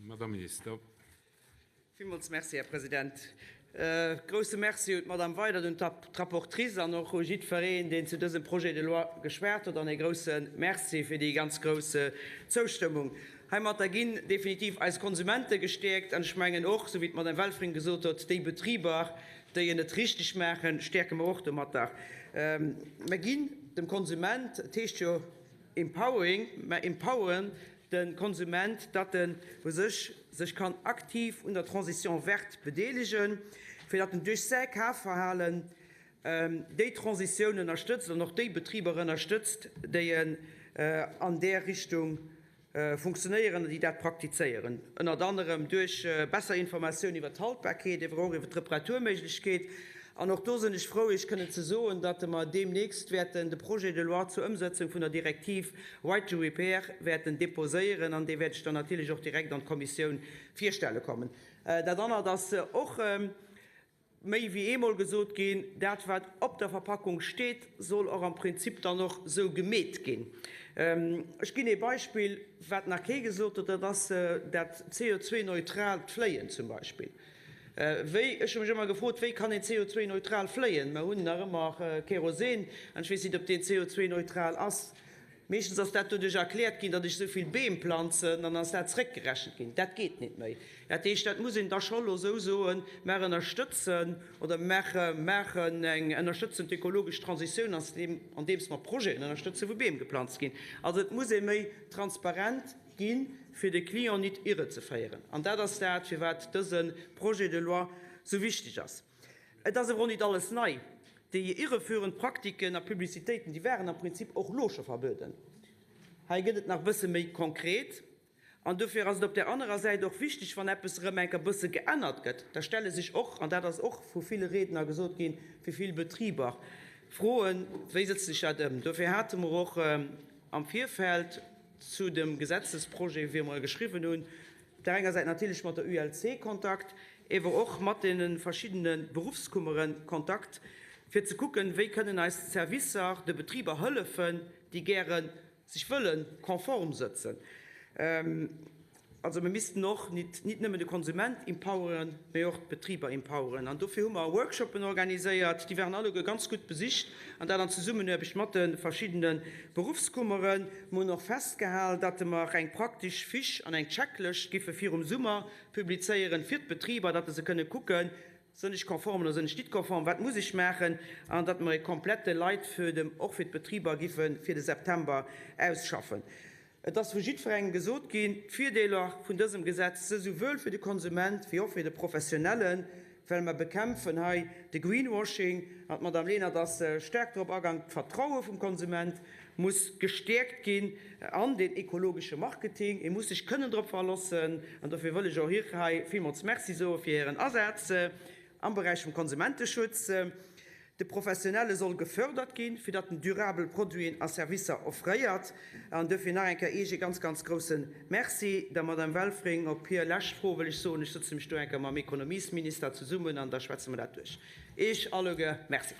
Madamm Minister. Villmools Merci, Här President. Grousse Merci un d'Madamm Weydert, un d'Rapportrice an och u jiddwereen, deen zu dësem Projet de loi geschwat huet. An ee grousse Merci fir déi ganz grouss Zoustëmmung. Heimatter ginn definitiv eis Konsumente gestäerkt an ech mengen och, esou wéi d'Madamm Welfring gesot huet, déi Betriber, déi en et richteg maachen, stäerke mer och domatter. Mer ginn dem Konsument, et heescht jo empowering, mer empoweren de Konsument, datt en u sech sech kann aktiv un der Transition verte bedeelegen, fir datt en duerch säi Kafverhalen déi Transitioun ënnerstëtzt an och déi Betriber ënnerstëtzt, déi an där Richtung funktionéieren an déi dat praktizéieren, ënnert anerem duerch besser Informatioun iwwert d'Haltbarkeet, ewer och iwwert d'Reparaturméiglechkeet. An och do sinn ech frou, Iech kënnen ze soen, datt mer deemnächst wäerten de Projet de loi zur Ëmsetzung vun der Direktiv Right to Repair wäerten déposéieren, an dee wäert ech dann natierlech och direkt an d'Kommissioun virstelle kommen. Dat anert ass och méi wéi eemol gesot ginn, Dat, wat op der Verpackung steet, soll och am Prinzip dann och esou gemeet ginn. Ech ginn ee Beispill, wat nach kee gesot huet, dat ass dat CO2-neutraalt Fléien zum Beispill. Wéi, ech hu mech ëmmer gefrot, wéi kann een CO2-neutral fléien? Mer hunn nach ëmmer Kerosin an ech weess nit, ob deen CO2-neutral ass. Meeschtens ass dat doduerch erkläert ginn, datt ech esou vill Beem planzen, an dann ass dat zréckgerechent ginn. Dat geet nit méi. Dat heescht, dat muss een da scho lo esou soen, Mer ënnerstëtzen oder mer maachen eng, ënnerstëtzen d'ökologesch Transitioun, andeems mer Projeten ënnerstëtzen, wou Beem geplanzt ginn. Also et muss ee méi transparent ginn, fir de Client nit irrezeféieren. An dat ass dat, firwat dëse Projet de loi sou wichteg ass. Et ass awer och nit alles nei. Déi irreführend Praktiken a Publicitéiten, déi waren am Prinzip och lo scho verbueden. Hei gëtt et nach e bësse méi konkret. An dofir ass et op där anerer Säit och wichteg, wann eppes erëm eng Kéier e bësse geännert gëtt, da stelle sech och, an dat ass och vu ville Riedner gesot ginn, fir vill Betriber Froen, Wéi sëtzt sech dat ëm? Dofir hate mer och am Virfeld, Zu dem Gesetzesprojet, wéi mer e geschriwwen hunn, op där enger Säit natierlech mat der ULC Kontakt, ewer och mat deene verschiddene Beruffskummere Kontakt, fir ze kucken, wéi kënnen eis Servicer de Betriber hëllefen, déi gäre sech wëlle konform sëtzen. Also mir missten och nit nit nëmmen de Konsument empoweren, mee och d'Betriber empoweren. An dofir hu mer Workshoppen organiséiert, déi waren alleguer ganz gutt besicht, an dat an Zesummenaarbecht mat de verschiddene Beruffskummeren. Mer hunn och festgehal, datt mer eng praktesch Fiche an eng Checklëscht giffe virum Summer publizéieren fir d'Betriber, datt se kënne kucken, Sënn ech konform oder sënn ech nit konform, wat muss ech maachen, an datt mer e komplette Leitfödem och fir d'Betriber giffe fir de September ausschaffen. Et ass vu jiddwerengem gesot ginn, d'Virdeeler vun dësem Gesetz si souwuel fir de Konsument wéi och fir de Professionellen, well mer bekämpfen hei de Greenwashing, an d'Madame Lenert ass staark drop agang, d'Vertraue vum Konsument muss gestäerkt ginn an den ekologesche Marketing. E muss sech kënnen drop verlossen. An dofir wëll ech och hir hei villmools Merci soe fir hiren Asaz am Beräich vum Konsumenteschutz. De Professionelle soll gefördert ginn, fir datt en durabel Produiten a Servicer offréiert. An duerfir nach eng Kéier Iech ee ganz, ganz grousse Merci. Der Madame Welfring op hir lescht Fro wëll ech soen, ech sëtze mech do eng Kéier mam Ekonomiesminister zesummen an da schwätze mer dat duerch. Iech alleguer Merci.